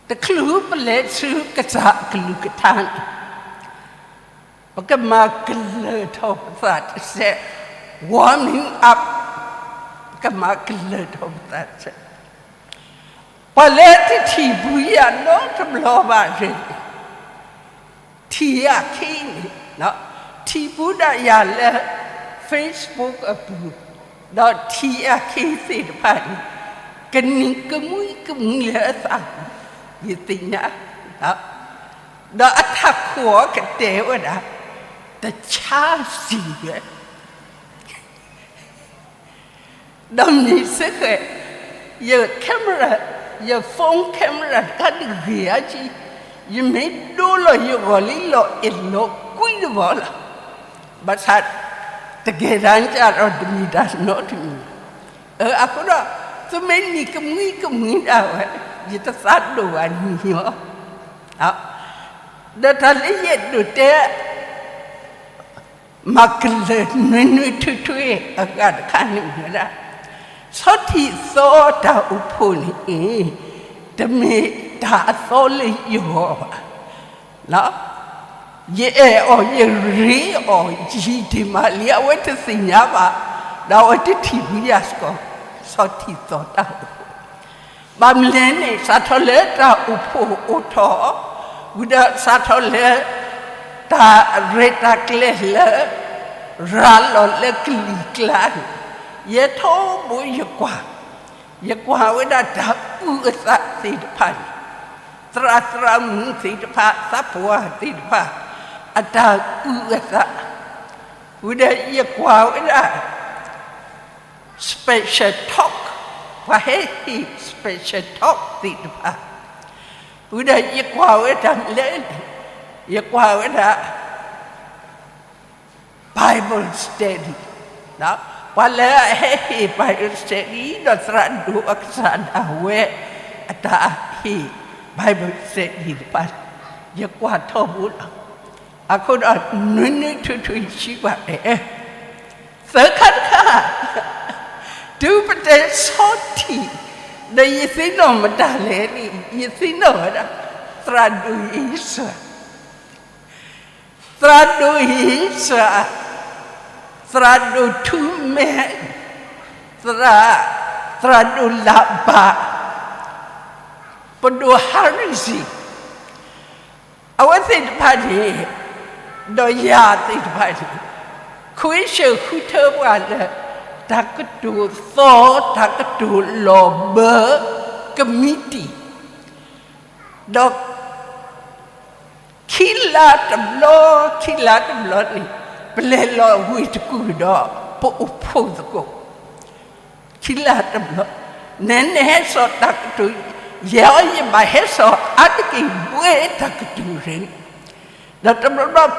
တချုးပလဲၤဆူကစၢ်အကလုၢ်ကထါန့ၣ်, ပကမၤကလၢၢ်ထီၣ်ပသးတစဲး, warming up, ပကမၤကလၢၢ်ထီၣ်ပသးတစဲး. ပှၤလၢတထံၣ်ဘုယၤနီတဘျီဘၣ်န့ၣ်, ထံၣ်အခံန့ၣ်, ထံၣ်ဘူးဒၣ်ယၤလၢ Facebook အပူၤ, ဒီးထံၣ်အခံသ့ၣ်တဖၣ်န့ၣ်, ကနံၤကမှံကမှံလၢအသးပူၤ, ယသ့ၣ်ညါ, ဒီးအထးခိၣ်အီၤကတဲဝဲဒၣ်, တဆါစံၣ်ဝဲ ဒီးမ့ၢ်စ့ၢ်ကီး ယ camera, ယ phone camera တခါန့ၣ်ဂ့ၤအါကံ, ယမ့ၢ်ဒိလီၤယဂီၢ်လံလီၤအဲၣ်လီၤကွံတဘျီလီၤ. ဘၣ်ဆၣ် တကဲဒၣ်ကဒီးတမ့ၢ်တၢ်နီတမံၤ, အဃိဒီး သုမ့ၢ်နံၤကမှံကမှံဒၣ်ဝဲ, ယတသးဒိၣ်ဘၣ်နံၤအီၤ, ဒီးတၢ်လၢယအဲၣ်ဒိးတဲ မၤကလၢၢ်နွဲနွဲထွဲထွဲအဂၤတခါန့ၣ်မ့ၢ်ဝဲဒၣ်, ဆီၣ်ထံၣ်သီတၢ်အိၣ်ဖှိၣ်န့ၣ်, တမ့ၢ်တၢ်အသီလၢယဂီၢ်ဘၣ်. ယအဲၣ်အီၤ ယရ့အီၤ ယံာ်တ့ၢ်မးလံ အဝဲတသ့ၣ်ညါဘၣ်, ဒီးအဝဲတထံၣ်ဘုယၤစ့ၢ်ကီး, ဆီၣ်ထံၣ်သီတၢ်အိၣ်ဖှိၣ် ဘၣ်မနုၤလဲၣ်န့ၣ် စးထီၣ်လၢတၢ်အိၣ်ဖှိၣ်အိၣ်ထီၣ်, ဝံၤဒီးစးထီၣ်လၢ တၢ်ရဲၣ်တၢ်ကျဲၤလၢ ရၤလီၤလၢကလံၤကျါန့ၣ်, ယဲထီဘိယကွၢ်, ယကွၢ်ဝဲဒၣ်တၢ်အုၣ်အသးသ့ၣ်တဖၣ်န့ၣ်, သရၣ်သရၣ်မုၣ်သ့ၣ်တဖၣ် သးပှၢ်သ့ၣ်တဖၣ် အတၢ်အုၣ်အသး, ဝံၤဒီးယကွၢ်ဝဲဒၣ် special talk, ပှၤဟဲဟ့ၣ် special talk သ့ၣ်တဖၣ်, ဝံၤဒီးယကွၢ်ဝဲဒၣ်လဲၣ်, ယကွၢ်ဝဲဒၣ် Bible study, ပှၤလၢအဟဲဟ့ၣ် Bible study ဒီးသရၣ်ဒိၣ်အကစၢ်ဒၣ်ဝဲ အတၢ်ဟ့ၣ် Bible study တဖၣ်, ယကွၢ်ထီဘိလီၤ. အဃိဒီး နွဲနွဲထွဲထွဲယစံးဘၣ်တဲ သၢခါတခါ, တုၤပတဲဆီၣ်ထံၣ်, ဒီးယသ့ၣ်နီၣ်မတၤလဲၣ်န့ၣ် ယသ့ၣ်နီၣ်ဝဲဒၣ် သရၣ်ဒိၣ်အ့စၢၣ်, သရၣ်ဒိၣ်အ့စၢၣ်, သရၣ်ဒိၣ်ထူမဲ, သရၣ်, သရၣ်ဒိၣ်လးဘး, ပဒိၣ်ဟါရံစံ အဝဲသ့ၣ်တဖၣ်န့ၣ်, ဒီးယၤသ့ၣ်တဖၣ်န့ၣ်, ခွ့ဆၢၣ်ဃုထၢပှၤလၢ တၢ်ကတိၤသီ တၢ်ကတိၤလီၤဘၢ ကမံးတံာ်, ဒီး ခံလါတဘျီ, ခံလါတဘျီန့ၣ်, ပလဲၤလီၤဝ့ၢ်တကူၣ်ဒီး ပအိၣ်ဖှိၣ်သကိး ခံလါတဘျီ, နဲနဟဲစိာ်တၢ်ကတိၤ, ယဲအီၤယဘၣ်ဟဲစိာ်အါတက့ၢ်ဘှဲတၢ်ကတိၤရ့န့ၣ်, ဒီးတဘျီဘျီ,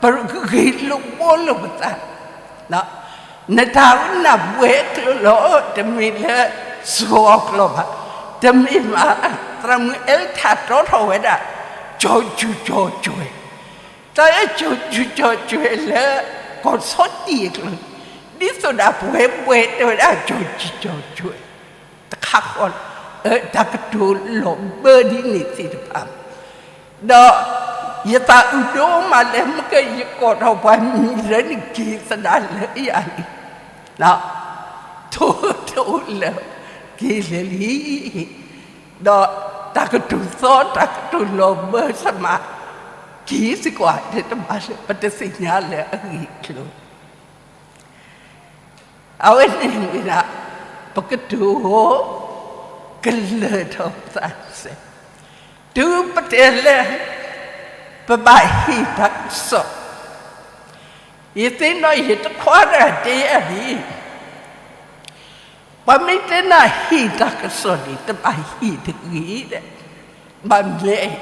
ပဂ့ၢ်လိာ်ဘှီလိာ်ပသး, နတၢ်ဝဲနၢ်ဘှဲကျိလီၤ, တမ့ၢ်လၢစှီၤကျီဘၣ်, တမ့ၢ်မး, သရၣ်မုၣ်အဲလထၢ်တီထီၣ်ဝဲဒၣ်, ကၠီၤကူကၠီၤကွဲၤ တၢ်လၢကၠီၤကူကၠီၤကွဲၤလၢ ကီၢ်ဆီတံၣ်အကျိၤ, ဒ်သိးဒီးပှဲၤပှဲၤတဲဝဲဒၣ်ကၠီၤကူကၠီၤကွဲၤ, တခါဃီ, တၢ်ကတိၤလီၤဘၢဒ်န့ၣ်သ့ၣ်တဖၣ်, ဒီးယသးအုးဒိၣ်မးလၢ မ့ၢ်ကယကိးထီၣ်ပှၤမံၤလၢနက့ၤသဒၣ်လၢယၤန့ၣ်, ထိၣ်ထိၣ်လၢက့ၤလဲၤလံ ဒီးတၢ်ကတိၤသီ တၢ်ကတိၤလီၤဘၢစမး, က့ၤစ့ၢ်ကီး တဲတဘၣ်လၢ ပတသ့ၣ်ညါလၢအဂ့ၢ်အကျိၤ, အဝဲန့ၣ်မ့ၢ်ဒၣ် ပကတိၤ ကလၢၢ်ထီၣ်ပသးစဲး, တုၤပတဲလၢ ပဘၣ်ဟ့ၣ်တၢ်ကစီၣ်, ယသ့ၣ်နီၣ်ယတခွါတဂၤတဲယၤလံ ပှၤမ့ၢ်တဲနၤဟ့ၣ်တၢ်ကစီၣ်န့ၣ် တဘၣ်ဟ့ၣ်တဂ့ၤ, ဘၣ်မနုၤလဲၣ်,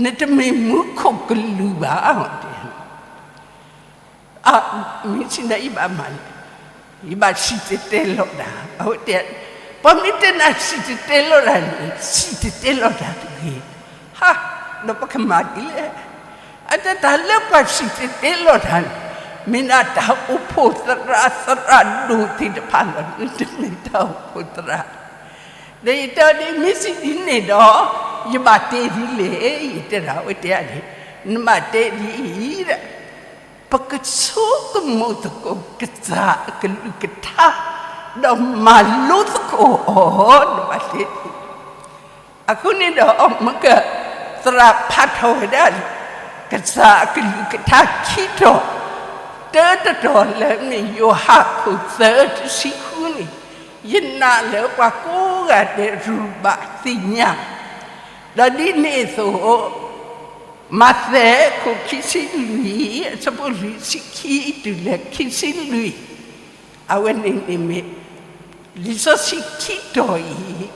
နတမ့ၢ်မူခိၣ်ကလူးဘၣ်, တဲ, မ့ၢ်စံးနၤ ယဘၣ်မၤလဲၣ်, ယဘၣ်စံၣ်တဲၤတဲလီၤတၢ်, အဝဲတဲ, ပှၤမ့ၢ်တဲနၤစံၣ်တဲၤတဲလီၤတၢ်န့ၣ် စံၣ်တဲၤတဲလီၤတၢ်တဂ့ၤ, ဟါ, ဒီးပကမၤဒ်လဲၣ်, အတၢ်လၢပှၤစံၣ်တဲၤတဲလီၤတၢ်န့ၣ် မ့ၢ်ဒၣ်တၢ်အိၣ်ဖှိၣ်သရၣ်သရၣ်ဒိၣ်သ့ၣ်တဖၣ်လီၤ, နတမ့ၢ်တၢ်အိၣ်ဖှိၣ်သရၣ်, ဒီးယတဲအီၤဒ် မ့ၢ်စံးဒ်န့ၣ်ဒီး ယဘၣ်တဲဒ်လဲၣ်, ယတဲဒၣ်အဝဲတဲန့ၣ်, နဘၣ်တဲဒ်အံၤ, ပကဆိကမိၣ်သကိးကစၢ်အကလုၢ်ကထါ, ဒီးမၤလိသကိးအီၤ, နဘၣ်တဲဒ်အံၤ. အဃိန့ၣ်ဒီး မ့ၢ်က သရၣ်ဖးထီၣ်ဝဲဒၣ် ကစၢ်အကလုၢ်ကထါခံတီၤ, တၢတတီၤလၢမ့ၢ်ယိၤဟၣ်ခိၣ်သၢတဆံဃုန့ၣ်, ယနာ်လၢပှၤကိးဂၤဒဲးရူၢ်ဘၣ်သ့ၣ်ညါ, ဒီးဒ်န့ၣ်အသိး မးသဲခိၣ်ခံဆံလွံၢ် အဆၢဖိလွံၢ်ဆံခံ တုၤလၢခံဆံလွံၢ်, အဝဲန့ၣ်န့ၣ်မ့ၢ် လံာ်စီဆှံခံတီၤအံၤ,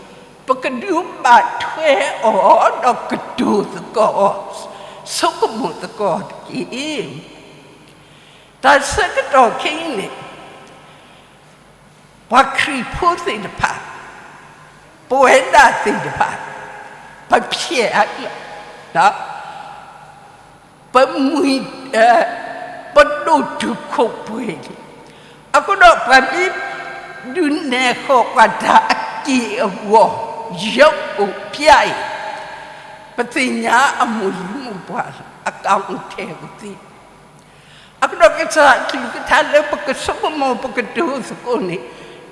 ပကဒုးဘၣ်ထွဲအီၤ ဒီးကတိၤသကိးအီၤ, ဆိကမိၣ်သကိးတက့ၢ်. တၢ်ဆၢကတီၢ်ခဲအံၤန့ၣ် ပှၤခရံာ်ဖိသ့ၣ်တဖၣ်, ပဝဲဒၣ်သ့ၣ်တဖၣ်, ပဖျဲးအါလီၤ, ပမှံ, ပဒိၣ်တုာ်ခိၣ်ပှဲၤလံ. အဃိဒီးပှၤမ့ၢ်ဒုးနဲၣ်ဃီၤပှၤတၢ်အက့ၢ်အဂီၤ, ယိၤကိၣ်ပျၢ်အံၤ, ပသ့ၣ်ညါအမိၢ်လံၤမိၢ်ပှၢ်လီၤ, အကမထဲၣ်ပသံ အဃိဒီးကစၢ်အကလုၢ်ကထါလၢပကဆိကမိၣ်ပကတိၤသကိးန့ၣ်,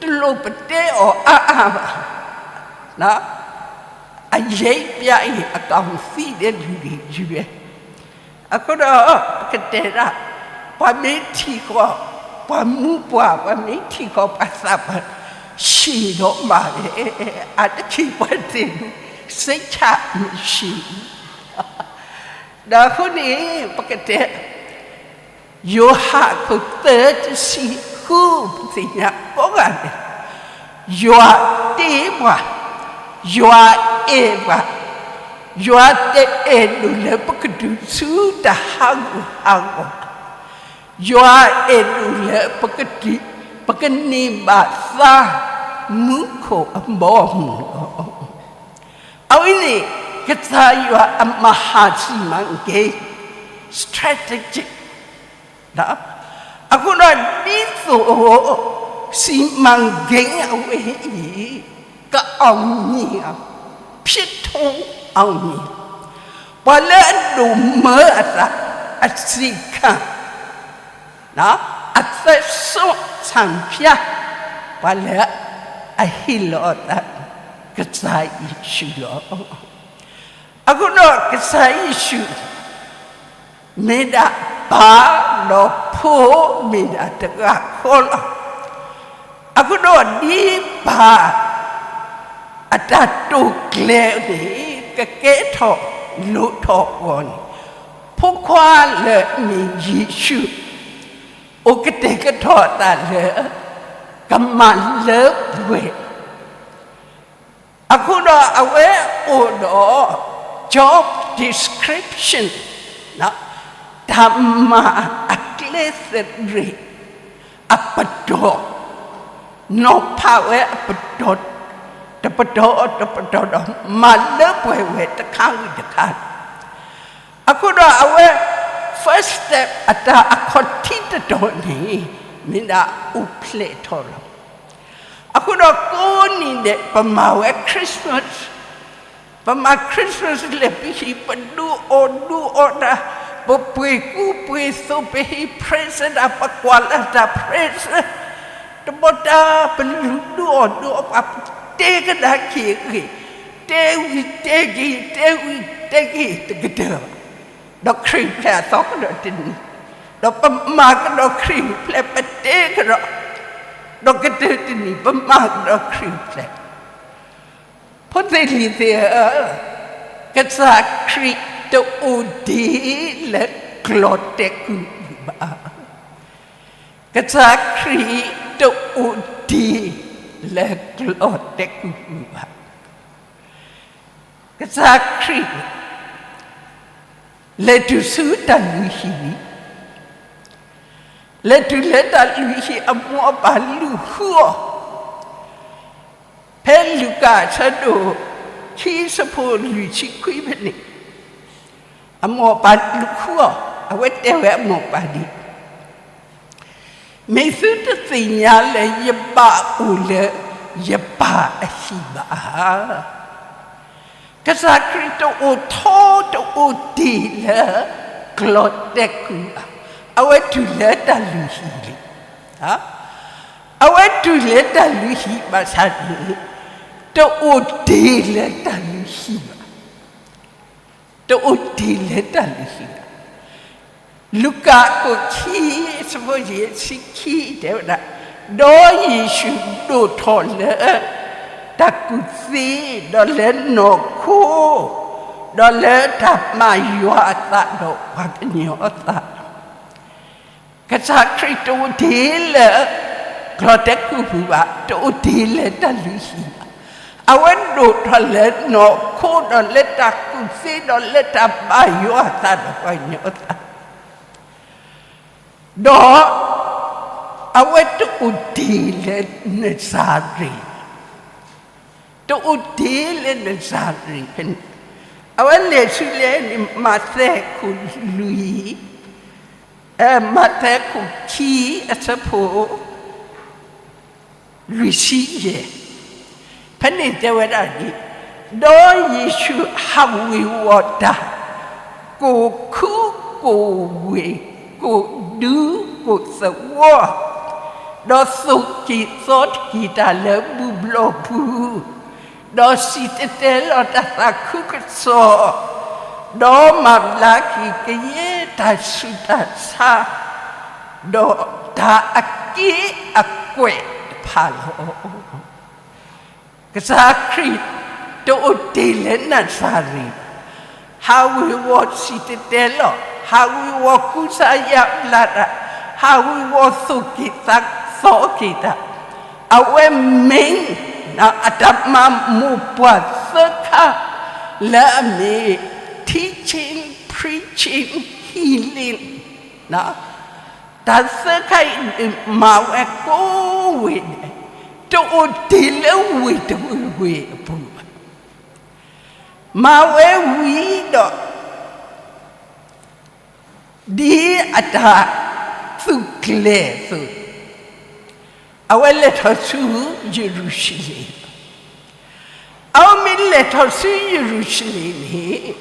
တလိၣ်ပတဲအီၤအါအါဘၣ်. အယဲၢ်ပျၢ်အံၤ အကမသံဒဲးဒုးဒံးယုၢ်ဝဲ, အဃိဒီး ပကတဲဒၣ်, ပှၤမ့ၢ်ထံၣ်ဃီၤ, ပှၤမူပှၢ်, ပှၤမ့ၢ်ထံၣ်ဃီၤပှၤသးပှၢ်, ဆံးဒီးမၤဝဲ, အါတက့ၢ်ပှၤသ့ၣ်န့ၣ်, စိတ်ချမရှိဘူး. ဒီးအဃိန့ၣ် ပကတဲ ယိၤဟၣ်ခိၣ်သၢတဆံဃု ပသ့ၣ်ညါကိးဂၤဒဲး, ယွၤတ့ပှၤ, ယွၤအဲၣ်ပှၤ, ယွၤတအဲၣ်ဒိၣ်လၢပကတုၤဆူတၢ်ဟးဂူာ်ဟးဂီၤ, ယွၤအဲၣ်ဒိၣ်လၢပက, ပကန့ၢ်ဘၣ်သါမူခိၣ်အဘီအမုၢ်လီၤ. အဝဲန့ၣ် ကစၢ်ယွၤအမဟာစီမံကိန်း, strategic အဃိဒီးဒ်သိး စီမံကိန်းအဝဲအံၤ ကအောင်မြင်, ဖြစ်ထွန်းအောင်မြင်, ပှၤလၢအဒိၣ်မၢအသး အစံးခါ အသက်စွန့်ဆံဖျား ပှၤလၢအဟ့ၣ်လီၤအသး ကစၢ်ယ့ၣ်ၡူးလီၤ. အဃိဒီးကစၢ်ယ့ၣ်ၡူး မ့ၢ်ဒၣ်ပၢ်ဒီးဖိ မ့ၢ်ဒၣ်တဂၤဃီလီၤ. အဃိဒီးဒ်ပၢ် အတၢ်တိာ်ကျဲၤန့ၣ် ကကဲထီၣ်လိၣ်ထီၣ်အဂီၢ်န့ၣ်, ဖိခွါလၢအမ့ၢ်ယ့ၣ်ၡူး အိၣ်ကတဲာ်ကတီၤအသးလၢ ကမၤလၢပှဲၤ အဃိဒီးအဝဲအိၣ်ဒီး job description, တၢ်မၤအကျဲသရ့ၣ် အပတီၢ်, နီၤဖးဝဲအပတီၢ် တပတီၢ်တပတီၢ်ဒီး မၤလၢပှဲၤဝဲတခါဂ့ၤတခါ အဃိဒီးအဝဲ first step အတၢ်အခီၣ်ထံးတတီၤန့ၣ် မ့ၢ်ဒၣ်အိၣ်ဖျဲၣ်ထီၣ်လီၤ. အဃိဒီးကိးနံၤဒဲး ပမၤဝဲ Christmas, ပမၤ Christmas လဲၤပဟံၣ် ပဒုးအီၣ်ဒုးအီတၢ်, ပပှ့ၤကူပှ့ၤသိး ပဟ့ၣ် present တၢ် ပကွၢ်လၢတၢ် present တဘီတၢ် ပလူၤဒုးအီၣ်ဒုးအီပှၤ ပတဲကဒါက့ၤအဂ့ၢ်, တဲဝံၤတဲက့ၤ တဲဝံၤတဲက့ၤတကတၢၢ်ဘၣ်. ဒီးခရံာ်အိၣ်ဖျဲၣ်အသီကဒီးတနံၤ, ဒီးပမၤကဒီးခရံာ်အိၣ်ဖျဲၣ် ပတဲကဒီး, ဒီးကတၢၢ်တနံၤ ပမၤကဒီးခရံာ်အိၣ်ဖျဲၣ်. ဖိသ့ၣ်လံၤသ့ၣ်ဧၢ, ကစၢ်ခရံာ်တအိၣ်တ့ၢ်လၢကျီၢ်တဲာ်ကူၣ်ဘၣ်. ကစၢ်ခရံာ်တအိၣ်တ့ၢ်လၢကျီၢ်တဲာ်ကူၣ်ဘၣ်. ကစၢ်ခရံာ် လဲၤတုၤဆူတၢ်လုၢ်ဟံၣ်, လဲၤတုၤလၢတၢ်လုၢ်ဟံၣ် အမိၢ်အပၢ်လူၤဃုအီၤ, ဖဲလူၤကၣ်အဆၢဒိၣ်ခံ အဆၢဖိလွံၢ်ဆံခွံဖဲန့ၣ်, အမိၢ်အပၢ်လူၤဃုအီၤ, အဝဲတဲဝဲအမိၢ်အပၢ်ဒ်အံၤ, မ့ၢ်သုတသ့ၣ်ညါလၢယဘၣ်အိၣ်လၢ ယပၢ်အဟံၣ်ဘၣ်. ကစၢ်ခရံာ်တအိၣ်ထီတအိၣ်တ့ၢ်လၢ ကျီၢ်တဲာ်ကူၣ်ဘၣ်, အဝဲတုၤလၢတၢ်လုၢ်ဟံၣ်လံ. အဝဲတုၤလၢတၢ်လုၢ်ဟံၣ်ဘၣ်ဆၣ်န့ၣ်, တအိၣ်တ့ၢ်လၢတၢ်လုၢ်ဟံၣ်ဘၣ်. တအိၣ်တ့ၢ်လၢတၢ်လုၢ်ဟံၣ်ဘၣ်. လူၤကၣ်အခိၣ်ခံ အဆၢဖိယဲၢ်ဆံခံတဲဝဲဒၣ်, ဒီးယ့ၣ်ၡူးဒိၣ်ထီၣ်လၢ တၢ်ကူၣ်သ့, ဒီးလၢနီၢ်ခိ, ဒီးလၢတၢ်မၤယွၤအသးဒီးပှၤကညီအသးလီၤ. ကစၢ်ခရံာ်တအိၣ်တ့ၢ်လၢ ကျီၢ်တဲာ်ကူၣ်ပူၤဘၣ်, တအိၣ်တ့ၢ်လၢတၢ်လုၢ်ဟံၣ်ဘၣ်. အဝဲဒိၣ်ထီၣ်လၢနီၢ်ခိ ဒီးလၢတၢ်ကူၣ်သ့, ဒီးလၢတၢ်မၤယွၤအသးဒီးပှၤကညီအသး, ဒီး အဝဲတအိၣ်တ့ၢ်လၢနစၤရ့း, တအိၣ်တ့ၢ်လၢနစၤရ့းဖဲန့ၣ်, အဝဲလဲၤဆူလဲၣ်န့ၣ် မးသဲခိၣ်လွံၢ်, မးသဲခိၣ်ခံ အဆၢဖိ လွံၢ်ဆံယဲၢ်, ဖဲန့ၣ်တဲဝဲဒၣ်ဒ်, ဒီးယ့ၣ်ၡူးဟးဝ့ၤဝီၤတၢ်, ကိၢ်ခူကိၢ်ဝ့ၢ်, ကိၢ်ဒူကိၢ်သဝီ, ဒီးသိၣ်က့ၤသီတက့ၤတၢ်လၢဘူၣ်ဘျီၣ်ပူၤ, ဒီးစံၣ်တဲၤတဲလီၤတၢ်သးခုကစီၣ်, ဒီးမၤဘျါက့ၤကယဲၢ်တၢ်ဆူးတၢ်ဆါ, ဒီးတၢ်အက့ၢ်အကွဲၢ်တဖၣ်လီၤ. ကစၢ်ခရံာ် တအိၣ်တ့ၢ်လၢနၤစၤရ့း, ဟးဝ့ၤဝီၤစံၣ်တဲၤတဲလီၤ, ဟးဝ့ၤဝီၤကူစါယါဘျါတၢ်, ဟးဝ့ၤဝီၤသိၣ်က့ၤသီက့ၤတၢ်, အဝဲ main အတၢ်မၤမိၢ်ပှၢ်သၢခါ လၢအမ့ၢ် teaching, preaching, healing တၢ်သၢခါအံၤ မၤဝဲကိးဝ့ၢ်န့ၣ်, တအိၣ်တ့ၢ်လၢဝ့ၢ်တဝ့ၢ်ဝ့ၢ်အပူၤဘၣ်. မၤဝဲဝံၤဒီး ဒ်အတၢ်သူၣ်ကျဲၤအသိး, အဝဲလဲၤထီၣ်ဆူယရူၤၡလ့ၣ်, အဝဲမ့ၢ်လဲၤထီၣ်ဆူယရူၤၡလ့ၣ်န့ၣ်,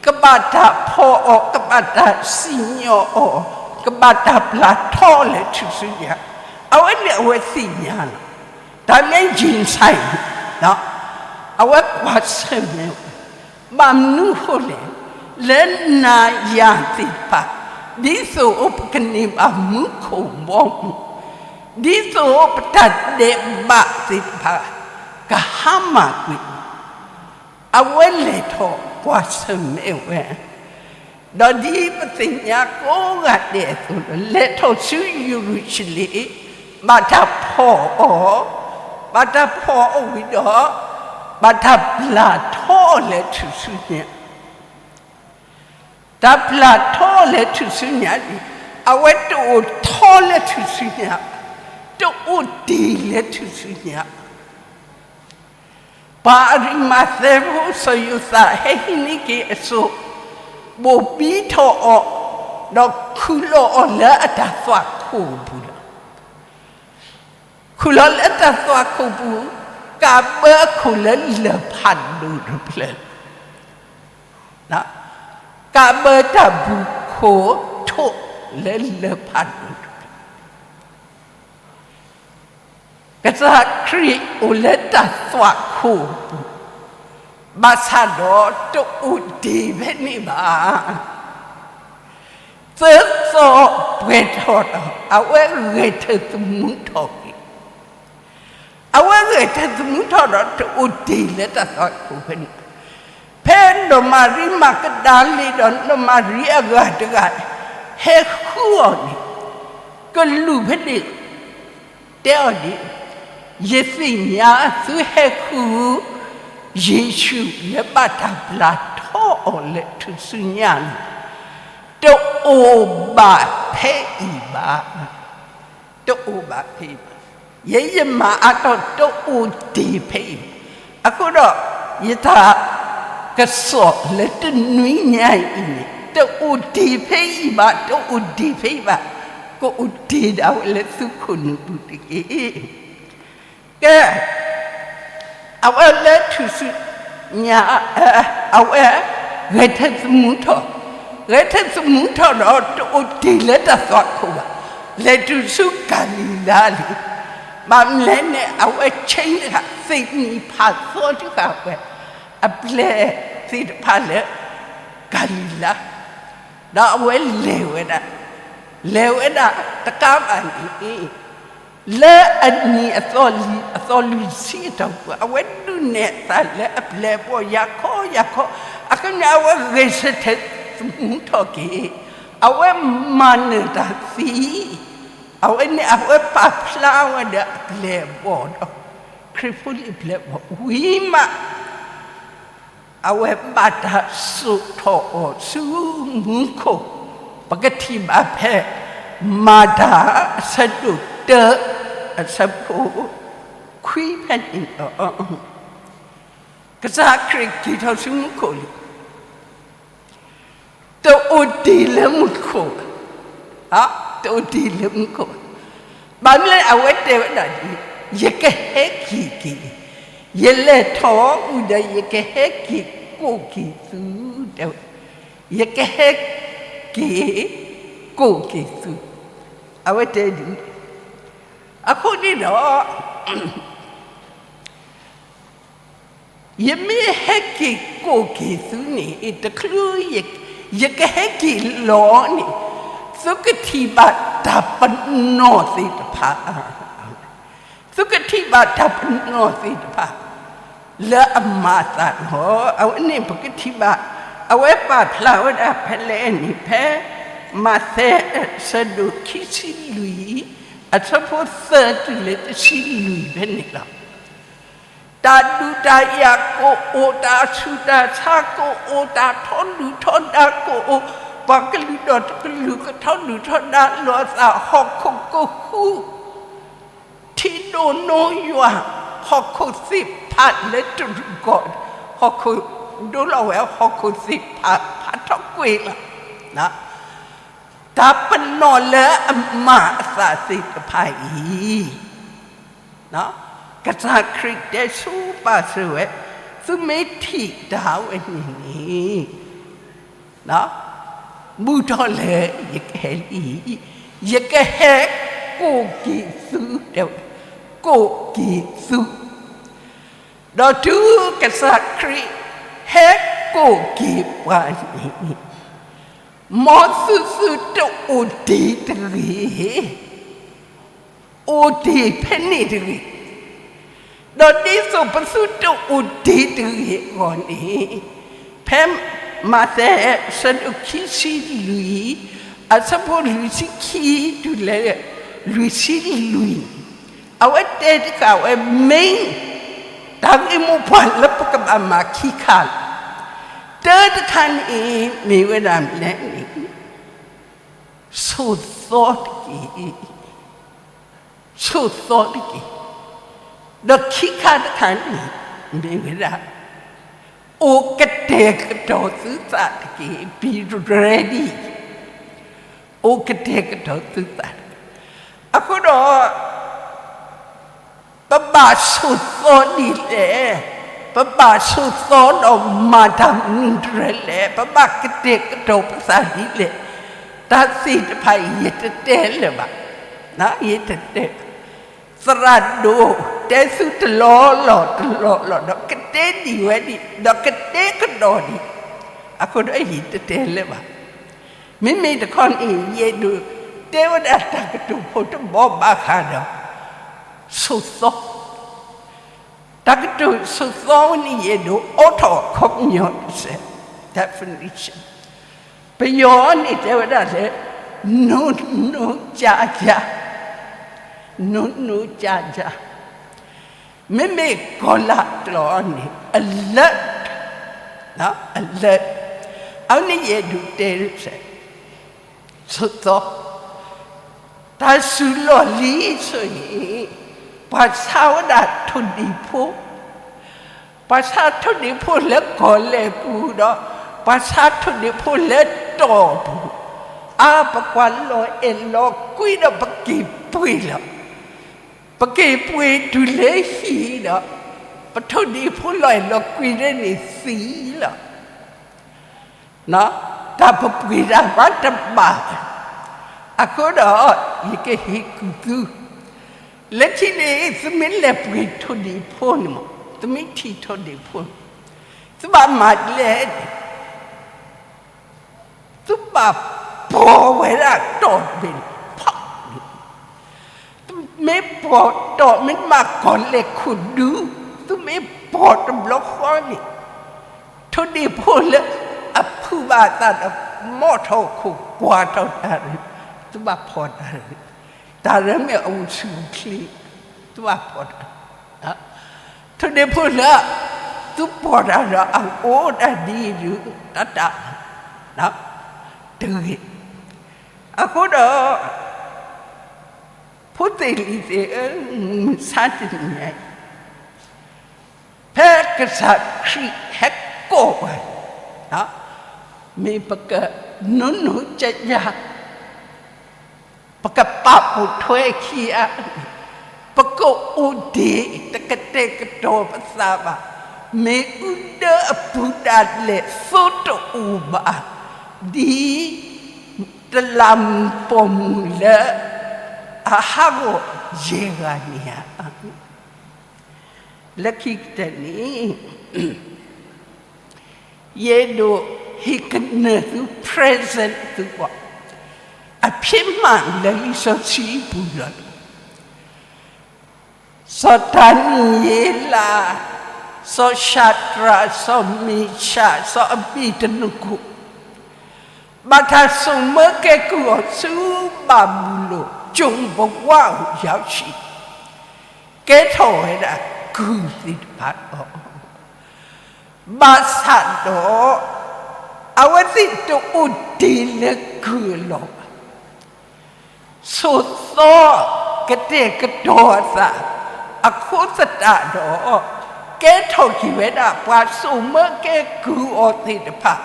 ကဘၣ်တၢ်ဖီၣ်အီၤ, ကဘၣ်တၢ်စံၣ်ညီၣ်အီၤ, ကဘၣ်တၢ်ပျၢ်ထီအီၤလၢထူၣ်စုညါ, အဝဲန့ၣ်အဝဲသ့ၣ်ညါလီၤ. တၢ်မ့ၢ် genocide န့ၣ်, အဝဲကွၢ်ဆၢၣ်မဲာ်ဝဲ, ဘၣ်မနုၤအဃိလဲၣ်, လၢနၤယၤသ့ၣ်တဖၣ်, ဒ်သိးပကန့ၢ်ဘၣ်မူခိၣ်ဘီမုၢ်, ဒ်သိးပတၢ်ဒဲးဘးသ့ၣ်တဖၣ် ကဟါမၢ်ကွံာ်, အဝဲလဲၤထီၣ်ကွၢ်ဆၢၣ်မဲာ်ဝဲ, ဒီးဒ်ပသ့ၣ်ညါကိးဂၤဒဲးအသိးလီၤ, လဲၤထီၣ်ဆူယရူၤၡလ့ၣ်, ဘၣ်တၢ်ဖီၣ်အီၤ, ဘၣ်တၢ်ဖီၣ်အီၤဝံၤဒီး, ဘၣ်တၢ်ပျၢ်ထီအီၤလၢထူၣ်စုညါ, တၢ်ပျၢ်ထီအီၤလၢထူၣ်စုညါန့ၣ်, အဝဲတအိၣ်ထီလၢထူၣ်စုညါ, တအိၣ်တ့ၢ်လၢထူၣ်စုညါ ပှၤအရံမၤသဲဖိစီၤယိၤသးဟဲဟံးန့ၢ်က့ၤအစိ, ဘိၣ်ဘံထီၣ်အီၤ, ဒီးခူၣ်လီၤအီၤလၢအတၢ်သွၣ်ခိၣ်ပူၤလီၤ. ခူၣ်လီၤလၢတၢ်သွၣ်ခိၣ်ပူၤ, ကးဘၢအခိၣ်လၢလၢၢ်ဖးဒိၣ်တဖျၢၣ်, ကးဘၢတၢ်ဘုၣ်ခိၣ်ထိၣ်လၢလၢၢ်ဖးဒိၣ်တဖျၢၣ် ကစၢ်ခရံာ်အိၣ်လၢတၢ်သွၣ်ခိၣ်ပူၤ, ဘၣ်ဆၣ်ဒီးတအိၣ်တ့ၢ်ဖဲန့ၣ်ဘၣ်. သၢသီပှဲၤထီၣ်ဒီး အဝဲဂဲၤထၢၣ်သမူထီၣ်က့ၤ, အဝဲဂဲၤထၢၣ်သမူထီၣ်ဒီးတအိၣ်တ့ၢ်လၢတၢ်သွၣ်ခိၣ်ဖဲန့ၣ်, ဖဲနီၢ်မၤရံမၤကဒၤလ့ဒီးနီၢ်မၤရံအဂၤတဂၤ ဟဲဃုအီၤန့ၣ်, ကလူးဖဲန့ၣ် တဲအီၤဒ်, ယသ့ၣ်ညါသုဟဲဃု ယ့ၣ်ၡူးလၢဘၣ်တၢ်ပျၢ်ထီအီၤလၢထူၣ်စုညါန့ၣ်, တအိၣ်ဘၣ်ဖဲအံၤဘၣ်, တအိၣ်ဘၣ်ဖဲအံၤဘၣ်. ယဲယမၤအါထီၣ်တအိၣ်တ့ၢ်ဖဲအံၤဘၣ်. အဃိဒီး ယတၢ်ကစီၣ်လၢတနွံညါအံၤန့ၣ် တအိၣ်တ့ၢ်ဖဲအံၤဘၣ်, တအိၣ်တ့ၢ်ဖဲအံၤဘၣ်, ကအိၣ်တ့ၢ်ဒၣ်ဝဲလၢသုခိၣ်နူာ်ပူၤတက့ၢ်. ကဲ, အဝဲလဲၤထူၣ်စုညါ, အဝဲဂဲၤထၢၣ်သမူထီၣ်, ဂဲၤထၢၣ်သမူထီၣ်ဒီး တအိၣ်တ့ၢ်လၢတၢ်သွၣ်ခိၣ်ဘၣ်, လဲၤတုၤဆူကၤလံၤလါလံ. ဘၣ်မနုၤလဲၣ်န့ၣ် အဝဲဆ့တဂၤ သ့ၣ်နံၤဖးသီတဂၤဝဲ အပျဲၢ်သ့ၣ်တဖၣ်လၢကၤလံၤလါ, ဒီးအဝဲလဲၤဝဲဒၣ်, လဲၤဝဲဒၣ်တကးဘၣ်န့ၣ် လၢအနံၣ်အသီ အသီလွံၢ်ဆံအတီၢ်ပူၤ အဝဲဒုးနဲၣ်အသးလၢအပျဲၢ်အဘီၣ် ယၤခီယၤခီ, အဃိန့ၣ် အဝဲဂဲၤဆၢထၢၣ်သမူထီၣ်က့ၤ, အဝဲမၤနၢၤတၢ်သံ, အဝဲန့ၣ် အဝဲပာ်ဖျါဝဲဒီးအပျဲၢ်အဘီၣ်ဒီး ခရံာ်ဖိလံၤပျဲၢ်အဘီၣ်ဝံၤမး အဝဲဘၣ်တၢ်စိာ်ထီၣ်အီၤဆူမူခိၣ်, ပကထံၣ်ဘၣ်ဖဲ မၤတၢ်အဆၢဒိၣ်တၢ အဆၢဖိခွံဖဲန့ၣ်လီၤ. ကစၢ်ခရံာ်က့ၤထီၣ်ဆူမူခိၣ်လံ တအိၣ်တ့ၢ်လၢမူခိၣ်ဘၣ်, တအိၣ်တ့ၢ်လၢမူခိၣ်ဘၣ်. ဘၣ်မနုၤလဲၣ် အဝဲတဲဝဲဒၣ်ဒ်အံၤ, ယကဟဲက့ၤက့ၤ, ယလဲၤထီၣ်ဝံၤဒီး ယကဟဲက့ၤကိးက့ၤသု, တဲဝဲ, ယကဟဲက့ၤကိးက့ၤသု, အဝဲတဲဒ်န့ၣ်. အဃိန့ၣ်ဒီး ယမ့ၢ်ဟဲက့ၤကိးက့ၤသုန့ၣ် တချုး ယကဟဲက့ၤလီၤန့ၣ် သုကထံၣ်ဘၣ်တၢ်ပနီၣ်သ့ၣ်တဖၣ်, သုကထံၣ်ဘၣ်တၢ်ပနီၣ်သ့ၣ်တဖၣ် လၢအမၤအသးလီၤ. အဝဲန့ၣ်ပကထံၣ်ဘၣ်, အဝဲပာ်ဖျါဝဲဒၣ်ဖဲလဲၣ်န့ၣ် ဖဲမးသဲအဆၢဒိၣ်ခံဆံလွံၢ် အဆၢဖိသၢတုၤလၢတဆံလွံၢ်ဖဲန့ၣ်လီၤ. တၢ်ဒုးတၢ်ယၤကအိၣ်, တၢ်ဆူးတၢ်ဆါကအိၣ်, တၢ်ထီဒုၣ်ထီဒါကအိၣ်, ပှၤကလုာ်ဒီးတကလုာ်ကထီဒုၣ်ထီဒါလိာ်အသး, ဟီၣ်ခိၣ်ကဃူ, ထံဒိၣ်နိယွၤ, ဟီၣ်ခိၣ်သ့ၣ်တဖၣ်လၢတရူးကီၢ်, ဟီၣ်ခိၣ်ဒိလီၤဝဲ ဟီၣ်ခိၣ်သ့ၣ်တဖၣ် ဖးထီကွံာ်လီၤ. တၢ်ပနီၣ်လၢအမၤအသးသ့ၣ်တဖၣ်အံၤ ကစၢ်ခရံာ်တဲဆိပာ်စၢၤဝဲ, သုမ့ၢ်ထံၣ်တၢ်ဝဲန့ၣ်န့ၣ်, ဘူးထီၣ်လၢယကဟဲလံ, ယကဟဲကိးက့ၤသု, တဲဝဲ, ကိးက့ၤသု, ဒီးတုၤကစၢ်ခရံာ်ဟဲကိးက့ၤပှၤန့ၣ်, မ်သုသုတအိၣ်တ့ၢ်တဂ့ၤ, အိၣ်တ့ၢ်ဖဲန့ၣ်တဂ့ၤ. ဒီးဒ်သိးပသုတအိၣ်တ့ၢ်တဂ့ၤအဂီၢ်န့ၣ်, ဖဲမးသဲအဆၢဒိၣ်ခံဆံလွံၢ် အဆၢဖိလွံၢ်ဆံခံတုၤလၢလွံၢ်ဆံလွံၢ်န့ၣ်, အဝဲတဲတခါဝဲ main တၢ်ဂ့ၢ်မိၢ်ပှၢ်လၢပကဘၣ်မၤခံခါလီၤ. တၢတခါန့ၣ် မ့ၢ်ဝဲဒၣ်မနုၤလဲၣ်န့ၣ်, ဆိးသီတက့ၢ်, ဆိးသီတက့ၢ်. ဒီးခံခါတခါန့ၣ် မ့ၢ်ဝဲဒၣ် အိၣ်ကတဲာ်ကတီၤသုသးတက့ၢ်, be ready, အိၣ်ကတဲာ်ကတီၤသုသးတက့ၢ်. အဃိဒီး ပဘၣ်ဆိးသီဒ်လဲၣ်, ပဘၣ်ဆိးသီဒီးမၤတၢ်မနုၤတရၢလဲၣ်, ပဘၣ်ကတဲာ်ကတီၤပသးဒ်လဲၣ်, တၢ်သ့ၣ်တဖၣ်အံၤ ယတတဲလၢၤဘၣ်, ယတတဲ, သရၣ်ဒိၣ်တဲသုတလီၢ်လီၢ်တလီၢ်လီၢ်ဒီး ကတဲဒံးဝဲဒံး ဒီးကတဲကဒီးဒံး, အဃိဒီးယတတဲလၢၤဘၣ်. မ့မ့ၢ်တခီန့ၣ် ယအဲၣ်ဒိးတဲဝဲဒၣ်တၢ်ကတိၤဖိတဘီဘၣ်ဃးဒီး ဆိးသီ, တၢ်ကတိၤဆိးသီဝဲန့ၣ် ယအဲၣ်ဒိးအိးထီၣ်အခီပညီတစဲး, definition. ပယီၤန့ၣ်တဲဝဲဒၣ်လၢ နူနူကၠၢကၠၢ, နူနူကၠၢကၠၢ, မ့မ့ၢ်ကီၤလၤကျိာ်န့ၣ် alert, alert, အဝဲန့ၣ်ယအဲၣ်ဒိးတဲတစဲး, ဆိးသီ တၢ်စူၤလီၢ်လံၤဆိၣ်ဂ့ၤ, ပှၤဆါဝဲဒၣ်ထိၣ်ဒံၣ်ဖိ, ပှၤဆါထိၣ်ဒံၣ်ဖိလၢကီၢ်လဲၢ်ပူၤဒီး ပှၤဆါထိၣ်ဒံၣ်ဖိလၢတီၢ်ပူၤ, အါ ပကွၢ်လီၤအဲၣ်လီၤကွံဒီးပက့ၤပှ့ၤလီၤ, ပက့ၤပှ့ၤတုၤလၢဟံၣ်ဒီး ပထိၣ်ဒံးဖိလီၤအဲၣ်လီၤကွံဒ်န့ၣ်သံလီၤ. တၢ်ပပှ့ၤတၢ်ဘၣ်တဘၣ်, အဃိဒီး ယကဟ့ၣ်ကူၣ်သု, လၢခံန့ၣ် သုမ့ၢ်လဲၤပှ့ၤထိၣ်ဒံးဖိန့ၣ်မး, သုမ့ၢ်ထံၣ်ထိၣ်ဒံးဖိန့ၣ်, သုဘၣ်မၤဒ်လဲၣ်န့ၣ် သုဘၣ်ပိာ်ဝဲဒၣ်တီၢ်တဘ့ၣ်န့ၣ်, ဖီၣ်န့ၣ်, သုမ့ၢ်ပိာ်တီၢ်မ့ၢ်တမၤကီၢ်လဲၢ်ခိၣ်ဒူ, သုမ့ၢ်ပိာ်တဘျီဃီန့ၣ်, ထိၣ်ဒံးဖိလၢအဖုၣ်ဘၣ်အသးဒီး မီၣ်ထီၣ်ခိၣ်ကွၢ်ထီၣ်တၢ်, သုဘၣ်ဖီၣ်တၢ်, တၢ်လၢမ့ၢ်အအိၣ်ဆူၣ်အိၣ်ချ့, သုဘၣ်ဖီၣ်တၢ် ထိၣ်ဒံးဖိလၢ သုပိာ်တၢ်ဒီးအအိၣ်ဒၣ်ဒ်အံၤဒုး တၢ်တၢ် တဂ့ၤ. အဃိဒီး ဖိသ့ၣ်လံၤသ့ၣ်ဧၢ, မုၢ်မဆါတနံၤညါအံၤ ဖဲကစၢ်ခရံာ်ဟဲကိးပှၤ, မ့ၢ်ပကနိၢ်နိၢ်ယၢ်ယၢ် ပကပာ်ပိာ်ထွဲခံဂၤ, ပကအိၣ်ဒံးတကတဲာ်ကတီၤပသးဘၣ်, မ့ၢ်အူဒၢအပူၤဒၣ်လဲာ်သိတအိၣ်ဘၣ်, ဒ်တလးမူးပိာ်မုၣ်လၢ အဟးဂီၤယဲၢ်ဂၤန့ၣ်ဧါ. လၢခံကတၢၢ်န့ၣ် ယအဲၣ်ဒိးဟ့ၣ်ကနၢၤသု present သုဘၣ် အဖံးမၤ လၢလံာ်စီဆှံပူၤလီၤ. စီၤဒၤနံးယ့လး, စီၤၡၤဒြး, စီၤမ့ၡး, စီၤအဘ့းနကိၤ ဘၣ်တၢ်စိာ်မၢကဲကုၢ်အီၤဆူဘၤဘူလိၣ် ကျွန်ဘဝကိုရောက်ရှိ, ကဲထီၣ်ဝဲဒၣ်ကုၢ်သ့ၣ်တဖၣ်လီၤ. ဘၣ်ဆၣ်ဒီး အဝဲသ့ၣ်တအိၣ်တ့ၢ်လၢကုၢ်အလီၢ်ဘၣ်. ဆိးသီကတဲာ်ကတီၤအသး အဃိသတးဒီး ကဲထီၣ်က့ၤဝဲဒၣ် ပှၤစိာ်မၢကဲကုၢ်အီၤသ့ၣ်တဖၣ်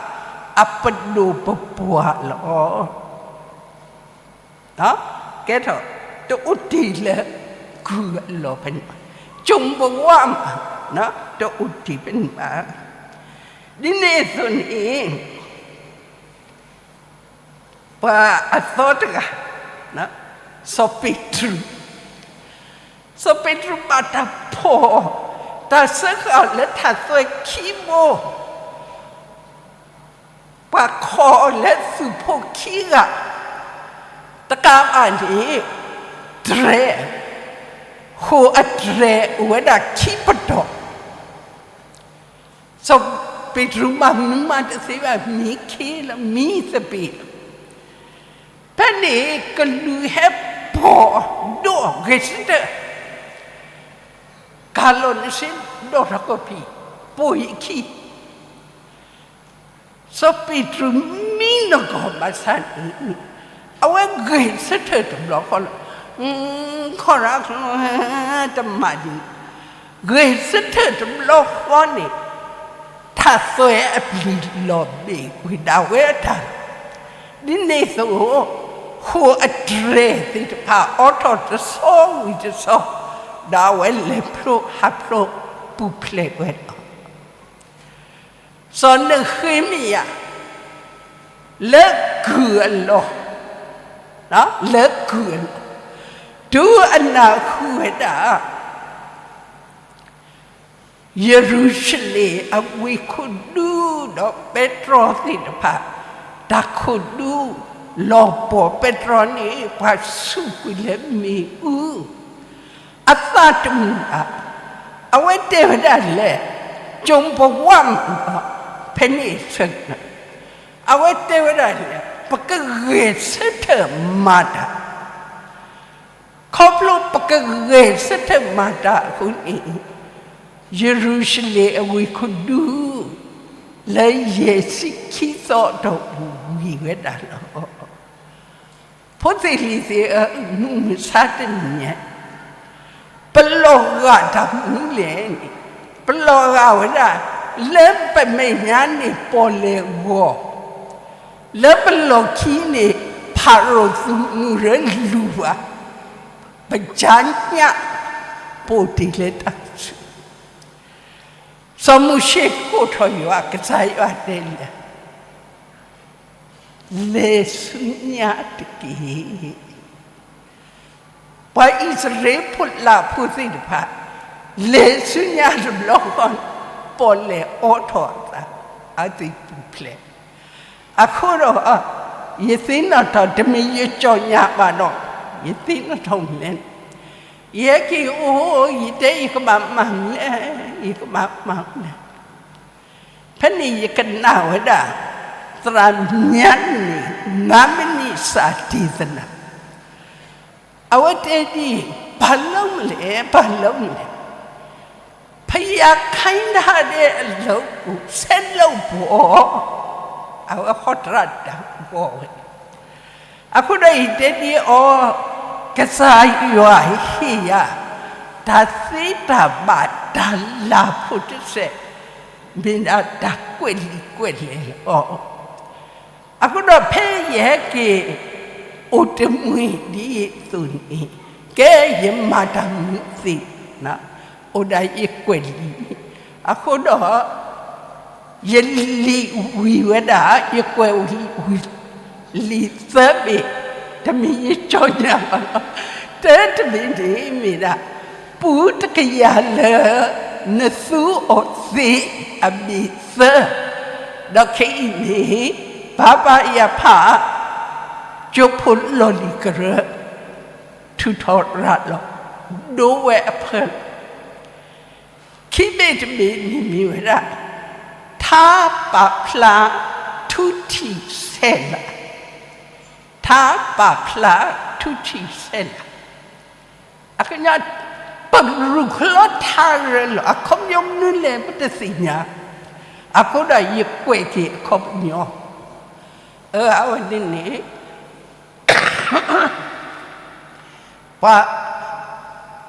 အပဒိၣ်ပပှၢ်လီၤ. ကဲထီၣ် တအိၣ်တ့ၢ်လၢကုၢ်အလီၢ်ဖဲန့ၣ်ဘၣ်, ကျွန်ဘဝမှာ တအိၣ်တ့ၢ်ဖဲန့ၣ်ဘၣ်. ဒ်န့ၣ်အသိးန့ၣ် ပှၤအသီတဂၤ စီၤပ့းတရူး, စီၤပ့းတရူးဘၣ်တၢ်ဖီၣ် တၢ်စၢဃာ်လၢထးသွဲခံဘိ, ပှၤခိးအီၤလၢသုးဖိခံဂၤ, တကးဘၣ်န့ၣ် တြဲၤ, ဃိာ်အတြဲၤအိၣ်ဝဲဒၣ်ခံပတီၢ် စီၤပ့းတရူးမၤမနုၤမးတသ့ဘၣ်, မံခ့လီၤ, မံသပ့ၤလီၤ. ဖဲန့ၣ် ကလူးဟဲပိာ်ဒိၣ်အီၤဂဲၤဆၢထၢၣ်, ကၤလီၤနစ့ဒီးထီၣ်ကီၢ်ဖံး, ပိာ်ယခံ, စီၤပ့းတရူးမံနဂီၢ်ဘၣ်ဆၣ်န့ၣ်, အဝဲဂဲၤဆၢထၢၣ်တဘျီဃီလီၤ. ခီရၣ်ခီ တမၤဒံး, ဂဲၤဆၢထၢၣ်တဘျီဃီန့ၣ် ထးသွဲအပျံၤလီၤဘ့ၣ်ကွံာ်ဒၣ်ဝဲအတၢ်, ဒ်န့ၣ်အသိး ဃိာ်အတြဲၤသ့ၣ်တဖၣ်အိးထီၣ်တဆီဝံၤတဆီ, ဒီးအဝဲလဲၤဖျိဟးဖျိပူၤဖျဲးဝဲလီၤ. စီၤနဃ့မယၤ လၢကုၢ်အလီၢ်, လၢကုၢ်အလီၢ်, တုၤအနၢ်ဟူဝဲဒၣ် ယရူၤၡလ့ၣ်အဝ့ၢ်ခိၣ်ဒူဒီးပဲတြီသ့ၣ်တဖၣ် တၢ်ခိၣ်ဒူ လီၤပှီၢ်ပဲတြီန့ၣ် ပှၤဆူးကွံာ်လၢမ့ၣ်အူ အသးတမုာ်ဘၣ်. အဝဲတဲဝဲဒၣ်လဲၣ်, ကျွန်ဘဝမှာ, ဖဲန့ၣ်အဆၢကတီၢ် အဝဲတဲဝဲဒၣ်လဲၣ်, ပကဂဲၤဆၢထၢၣ်မၤတၢ်, ခီဖျိပကဂဲၤဆၢထၢၣ်မၤတၢ်အဃိန့ၣ်, ယရူၤၡလ့ၣ်အဝ့ၢ်ခိၣ်ဒူ လၢယဲၢ်ဆံခံသီအတီၢ်ပူၤဝံၤဝဲဒၣ်လီၤ. ဖိသ့ၣ်လံၤသ့ၣ်ဧၢ, မုၢ်မဆါတနံၤညါ ပလီၤဂာ်တၢ်မနုၤလဲၣ်န့ၣ်, ပလီၤဂာ်ဝဲဒၣ် လၢပမဲာ်ညါန့ၣ်ပီၣ်လဲၣ်ဂီၤ, လၢပလီၢ်ခံန့ၣ် ဖၤရိၤသုးမုၢ်ရ့လူၤပှၤ, ပကၠါညၣ်ပိာ်တ့ၢ်လၢတၢ်ကစူၢ် စီၤမိၤၡ့ကိးထီၣ်ယွၤ, ကစၢ်ယွၤတဲလဲၣ်, လဲၤဆူညါတက့ၢ်. ပှၤအံၣ်စရ့လးဖိလၢဖိသ့ၣ်တဖၣ် လဲၤဆူညါတဘျီဃီ, ပီၣ်လဲၣ်အိးထီၣ်အသး, အဝဲသ့ၣ်ပူၤဖျဲး. အဃိဒီး ယသ့ၣ်နီၣ်ထီၣ် တမ့ၢ်ယကၠီၣ်ညါဘၣ်ဒီး ယသ့ၣ်နီၣ်ထီၣ်မနုၤလဲၣ်. ယဟဲက့ၤအိၣ်, ယတဲယကဘၣ်မၤမနုၤလဲၣ်, ယကဘၣ်မၤမနုၤလဲၣ်. ဖဲန့ၣ်ယကနၣ်ဝဲဒၣ် သရၣ်ညါန့ၣ် ငါးမိနစ်စာဒေသနာ, အဝဲတဲဒ်အံၤ, ဘာလုပ်မလဲ, ဘာလုပ်မလဲ, ဘုရားခိုင်းထားတဲ့အလုပ်ကို ဆက်လုပ်ပေါ့. အဝဲဟီတရၣ်တၢ်ဂီၤဝဲ, အဃိဒီးယတဲဒ်အီၤ, ကစၢ်ယွၤဟ့ၣ်ယၤ တၢ်သ့တၢ်ဘၣ်တၢ်လၤဖိတစဲး, မ့ၢ်ဒၣ်တၢ်ကွဲးလံာ်ကွဲးလဲၢ်လီၤ. အဃိဒီးဖဲယဟဲက့ၤ အိၣ်တမှံၤဒ်သိးန့ၣ်, ကဲယမၤတၢ်မုာ်သ့, အိၣ်ဒၣ်ယကွဲးလံာ်, အဃိဒီး ယလံာ်ဝံၤဝဲဒၣ်, ယကွဲးဝံၤလံာ်သၢဘ့ၣ်, တမ့ၢ်ယကၠီၣ်ညါဘၣ်လီၤ. တၢတဘ့ၣ်န့ၣ်မ့ၢ်ဒၣ် ပူတကယၤလၢ နသူအီၤသ့အဘ့ၣ်သၢ, ဒီးခဲအံၤန့ၣ် ဘါဘါယၤဖး ကၠိဖိလီၢ်လံၤကရၢ ထုးထီၣ်ရၤလီၤ, ဒိဝဲအဖၢလီၤ. ခံဘ့ၣ်တဘ့ၣ်န့ၣ်မ့ၢ်ဝဲဒၣ် ထါပာ်ဖျါ ထူထီၣ်ဆဲးလၤ, ထါပာ်ဖျါ ထူထီၣ်ဆဲးလၤ, အခီပညီ ပရူၢ်ချီထါရၢလီၤ, အခီပညီမနုၤလဲၣ်ပတသ့ၣ်ညါ, အဃိဒီးယကွဲးက့ၤအခီပညီ, အဝဲန့ၣ်န့ၣ် ပှၤ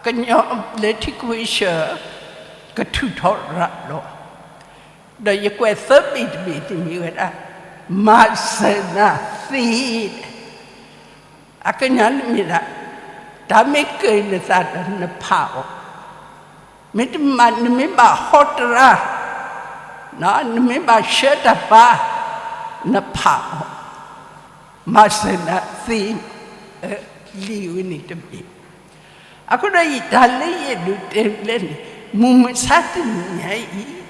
ကညီလၢထံခွ့ဆၢ ကထုးထီၣ်ရၤလီၤ, ဒီးယကွဲးသၢဘ့ၣ်တဘ့ၣ်န့ၣ်မ့ၢ်ဝဲဒၣ် မၤစၢၤနၤသ့, အခီပညီန့ၣ်မ့ၢ်ဒၣ် တၢ်မ့ၢ်ကၢၢ်နသးဒီးနဖးအီၤ, မ့တမ့ၢ် နမ့ၢ်ဘၣ်ဟီတရါ, နမ့ၢ်ဘၣ်ဆှၢတၢ်ပာ်, နဖးအီၤ, မၤစၢၤနၤသ့, လံာ်ဝဲန့ၣ်တဘ့ၣ်. အဃိဒီးယတၢ်လၢယအဲၣ်ဒိးတဲလဲၣ်န့ၣ်, မုၢ်မဆါတနံၤညါအံၤ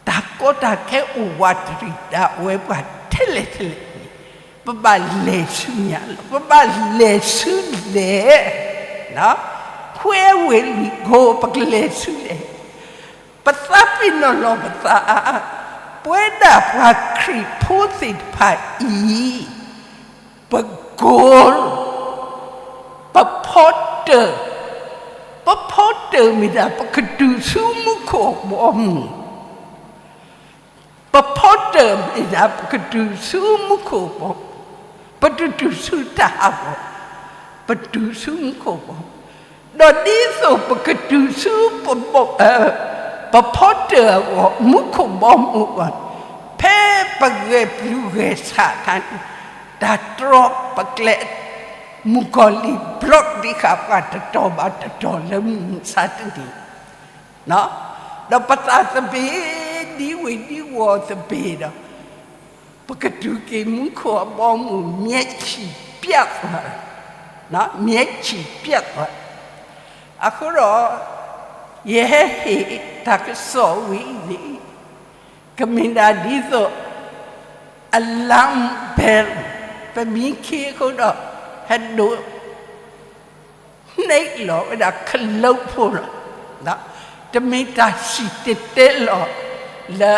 တၢ်ကီတၢ်ခဲအိၣ်ဝးတရံးဒၣ်ဝဲပှၤထဲလဲၣ်ထဲလဲၣ်န့ၣ်, ပဘၣ်လဲၤဆူညါလီၤ, ပဘၣ်လဲၤဆူလဲၣ်, ခွဲဝ့ၢ်လွံၢ်ကိး ပကလဲၤဆူလဲၣ်, ပသးပ့ၤနီၣ်လီၤပသး, ပဝဲဒၣ်ပှၤခရံာ်ဖိသ့ၣ်တဖၣ်အံၤ ပကိး, ပဖီတၢၢ်, ပဖီတၢၢ်မ့ၢ်ဒၣ် ပကတုၤဆူမူခိၣ်ဘီမုၢ်, ပဖီတၢၢ်မ့ၢ်ဒၣ် ပကတုၤဆူမူခိၣ်ဘီ, ပတတုၤဆူတၢ်ဟးဂီၤ, ပတုၤဆူမူခိၣ်ဘီ, ဒီးဒ်သိးပကတုၤဆူ ပဖီတၢၢ်အဂီၢ် မူခိၣ်ဘီမုၢ်အဂီၢ်, ဖဲပဂဲၤပျူၤဂဲၤဆးအခါန့ၣ်, တၢ်တြီပကျဲ မုၣ်ကီၤလံၢ်ဘျီၣ်ဒံးဃာ်ပှၤတတီၤဘၣ်တတီၤလၢမုၢ်မဆါတနံၤ, ဒီးပသးသဘ့ၣ် ဒ်ဝ့ၢ်ဒ်ဝီၤသဘ့ၣ်ဒီး ပကတုၤက့ၤမူခိၣ်အဘီအမုၢ် မျက်ခြေပြတ်သွား, မျက်ခြေပြတ်သွား. အဃိဒီး ယဟဲဟ့ၣ်တၢ်ကစီၣ်ဝဲအံၤန့ၣ် ကမ့ၢ်ဒၣ်ဒ်သိး alarm bell, ပမ့ၢ်ခံအဃိဒီး ဟဲဒိး န့ၢ်လီၤဝဲဒၣ်ခလုးဖိလီၤ. တမ့ၢ်တၢ်စံၣ်တဲၤတဲလီၤလၢ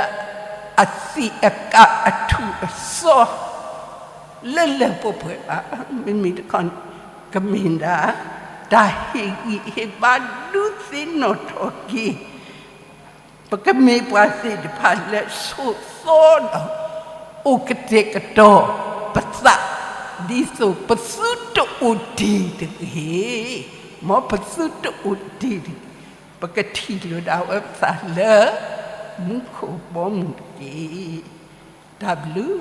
အသံးအကာ်အထူၣ်အစီၤ လၢလၢပှဲၤပှဲၤဘၣ်. မ့မ့ၢ်တခီန့ၣ် ကမ့ၢ်ဒၣ် တၢ်ဟ့ၣ်ဂံၢ်ဟ့ၣ်ဘါဒုးသ့ၣ်နီၣ်ထီၣ်က့ၤ ပကမ့ၢ်ပှၤသ့ၣ်တဖၣ်လၢဆိးသီဒီး အိၣ်ကတဲာ်ကတီၤပသး ဒ်သိးပသုတအိၣ်တ့ၢ်တဂ့ၤ, မ်ပသုတအိၣ်တ့ၢ်တဂ့ၤ, ပကထံၣ်လိာ်ဒၣ်ဝဲပသးလၢ မူခိၣ်ဘီမုၢ်တက့ၢ်. တၢ်ဘျုး